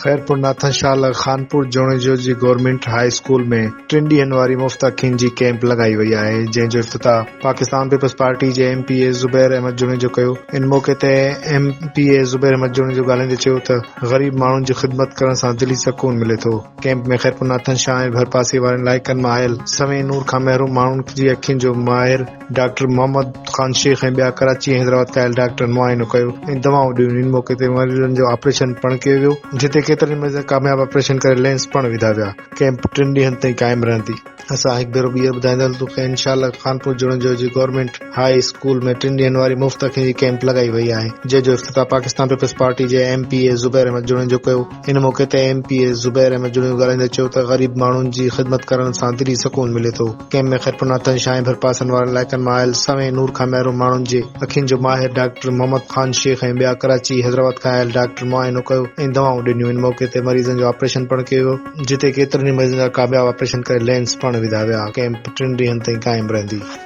خيرپور ناٿن شاهه لڳ خانپور جوڻيجو جي government high school ۾ ٽن ڏينهن واري مفت اکين جي ڪئمپ لڳائي وئي آهي جنهن جو افتتاح پاڪستان پيپلز پارٽي جي M P A Zubair Ahmed Junejo ڪيو ان موقعي تي M P A Zubair Ahmed Junejo ڳالهائيندي چيو ته غريب ماڻهن جي خدمت ڪرڻ سان دلي سڪون ملي ٿو ڪئمپ ۾ خيرپور ناٿن شاهه ۽ ڀرپاسي وارن علائقن مان آيل سوين نور کان محروم ماڻهن جي اکين جو ماهر ڊاڪٽر محمد خان شيخ ۽ ٻيا ڪراچي ۽ حيدرآباد کان آيل ڊاڪٽرن معائنو ڪيو ۽ دوائون ڏنيون ان موقعي تي مريضن جو آپريشن پڻ ڪيو ويو جتي ڪيترن ئي مريضن جا ڪامياب آپريشن ڪري لينس پڻ وڌا ويا ڪئمپ ٽن ڏينهن تائين قائم رهندي. اسان هڪ ڀيرو ٻيهر ٻڌائيندا هلون ته انشاء الله خانپور جوڻيجو جي گورنمينٽ هاء اسڪول ۾ ٽن ڏينهن واري مفت اکين جي ڪئمپ لڳائي وئي آهي جنهن جو افتتاح پاڪستان پيپلز پارٽي جي M P A Zubair Ahmed Junejo ڪيو ان موقعي تي M P A Zubair Ahmed Junejo ڳالهائيندي چيو ته غريب ماڻهن جي خدمت ڪرڻ سان دلي سڪون ملي ٿو. ڪئمپ ۾ خيرپور ناٿن شاهه ۽ ڀرپاسن وارن علائقن مان آيل سوين نور کان محروم ماڻهن جي اکين جو ماهر ڊاڪٽر محمد خان شيخ ۽ ٻيا ڪراچي حيدرآباد کان آيل ڊاڪٽر معائنو ڪيو ۽ دوائون ڏنيون ان موقعي تي مريضن جو آپريشن پڻ ڪيو ويو جتي ڪيترن ئي مريضن جا ڪامياب آپريشن ڪري لينس پڻ وڌا ويا ڪئمپ ٽن ڏينهن تائين قائم رهندي.